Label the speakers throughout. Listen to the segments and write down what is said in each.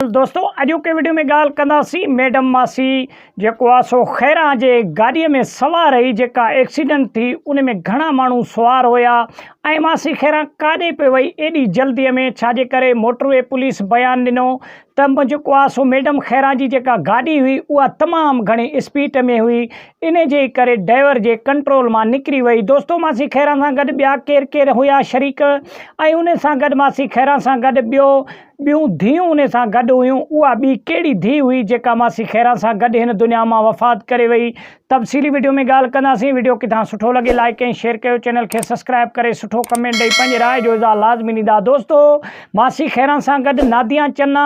Speaker 1: دوستو اڄوڪي وڊيو ۾ ڳالهه ڪنداسين ميڊم ماسي جيڪو آ سو خيران جي گاڏي ۾ سوار هئي جيڪا ايڪسيڊنٽ ٿي ان ۾ گهڻا ماڻهو سوار هيا ۽ ماسي خيران ڪاڏي پئي وئي ايڏي جلدي ۾ ڇا جي ڪري موٽر وي پوليس بيان ڏنو ته جيڪو آ سو ميڊم خيران جي جيڪا گاڏي هئي اها تمام گهڻي اسپيڊ ۾ هئي ان جي ڪري ڊرائيور جي ڪنٽرول مان نڪري وئي دوستو ماسي خيران سان گڏ ٻيا ڪير ڪير هيا شريڪ ۽ ان سان گڏ ماسي خيران سان گڏ ٻيو ٻيون ڌيئون ان سان گڏ هيون، اها ٻي ڪهڙي ڌيء هئي جيڪا ماسي خيران سان گڏ هن دنيا مان وفات ڪري وئي. تفصيلي وڊيو ۾ ڳالهه ڪنداسين، وڊيو ڪٿان سٺو لڳي لائيڪ ۽ شيئر ڪيو، چينل کي سسڪرائيب ڪري سٺو ڪمينٽ ڏئي پنهنجي راء جو اظهار لازمي ڏيندا. دوستو ماسي خيران سان گڏ ناديا چنا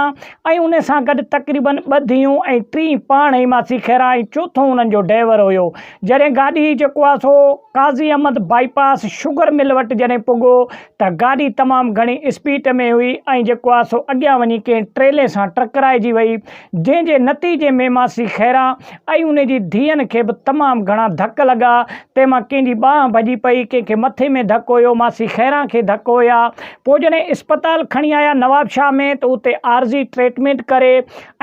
Speaker 1: ۽ ان سان گڏ تقريبن ٻه ڌيئون ۽ ٽين پاڻ هئي ماسي خيران ۽ چوٿون انهن جو ڊرائيور هيو. جڏهن گاڏي جيڪو آهي سو Qazi Ahmed bypass sugar mill وٽ جڏهن پڳو ته گاڏي تمام گهڻي اسپيڊ ۾ هئي ۽ جيڪو آهي سو اڳيان وڃي ڪنهن ٽريلي سان ٽڪرائجي وئي جنهن جي نتيجي ۾ ماسي خيران ۽ ان جي ڌيئن کي به تمام گهڻا ڌڪ لڳا تنهن مان ڪنهن جي ٻانهن ڀڄي پئي ڪنهن کي مٿي ۾ ڌڪ هيو ماسي خيران کي ڌڪ هيا پوء جڏهن اسپتال کڻي آيا نوابشاهه ۾ ته اتي عارضي ٽريٽمينٽ ڪري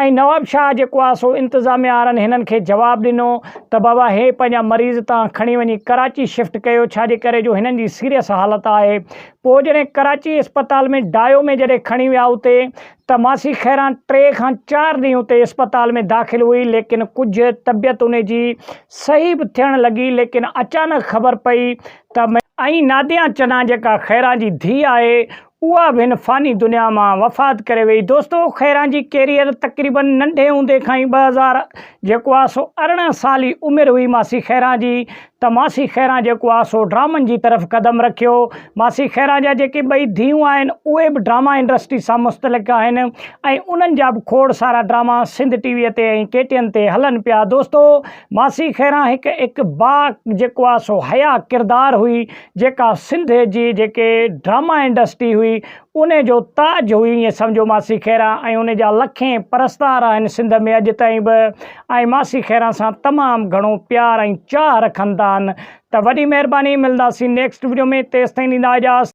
Speaker 1: ۽ نوابشاهه جيڪو آهي سو انتظاميا وارن هنن کي جواب ڏنو ته بابا هي پنهنجا مريض تان کڻي وڃي ڪراچي شفٽ ڪيو ڇاجي ڪري جو هنن جي سيريس حالت آهي پوء جڏهن ڪراچي اسپتال ۾ ڊايو ۾ جڏهن کڻي ويا اتي ته ماسي خيران ٽي کان چار ڏينهن اتي اسپتال ۾ داخل هئي ليڪن ڪجهه طبيعت ان جي صحيح به ٿيڻ لڳي ليڪن اچانڪ خبر پئي ته ۽ ناديا چنا جيڪا خيران جي ڌيء آهي اها به هن فاني دنيا مان وفات ڪري وئي. دوستو خيران جي ڪيريئر تقريبن ننڍي هوندي کان ئي 2000 جيڪو آ سو 18 سال ئي عمر هئي ماسي خيران جي ته ماسي خيران جيڪو آ سو ڊرامن جي طرف قدم رکيو. ماسي خيران جا جيڪي ٻئي ڌيئون آهن اهي به ڊراما انڊسٽري سان مستلق آهن ۽ انهن جا به کوڙ سارا ڊراما سنڌ ٽي وي تي ۽ ڪي ٽي اين تي هلن پيا. دوستو ماسي خيران هڪ هڪ با جيڪو آ سو حيا ڪردار هئي جيڪا سنڌ جي جيڪي ڊراما انڊسٽري هئي ان جو تاج هئي ائين سمجهو ماسي خيران ۽ ان جا لکين پرستار آهن سنڌ ۾ اڄ تائين به ۽ ماسي خيران سان تمام گهڻو پيار ۽ چاهه رکن ٿا آهن ته وڏي مهرباني ملنداسين نيڪسٽ وڊيو ۾ تيستائين ڏيندا اجازت.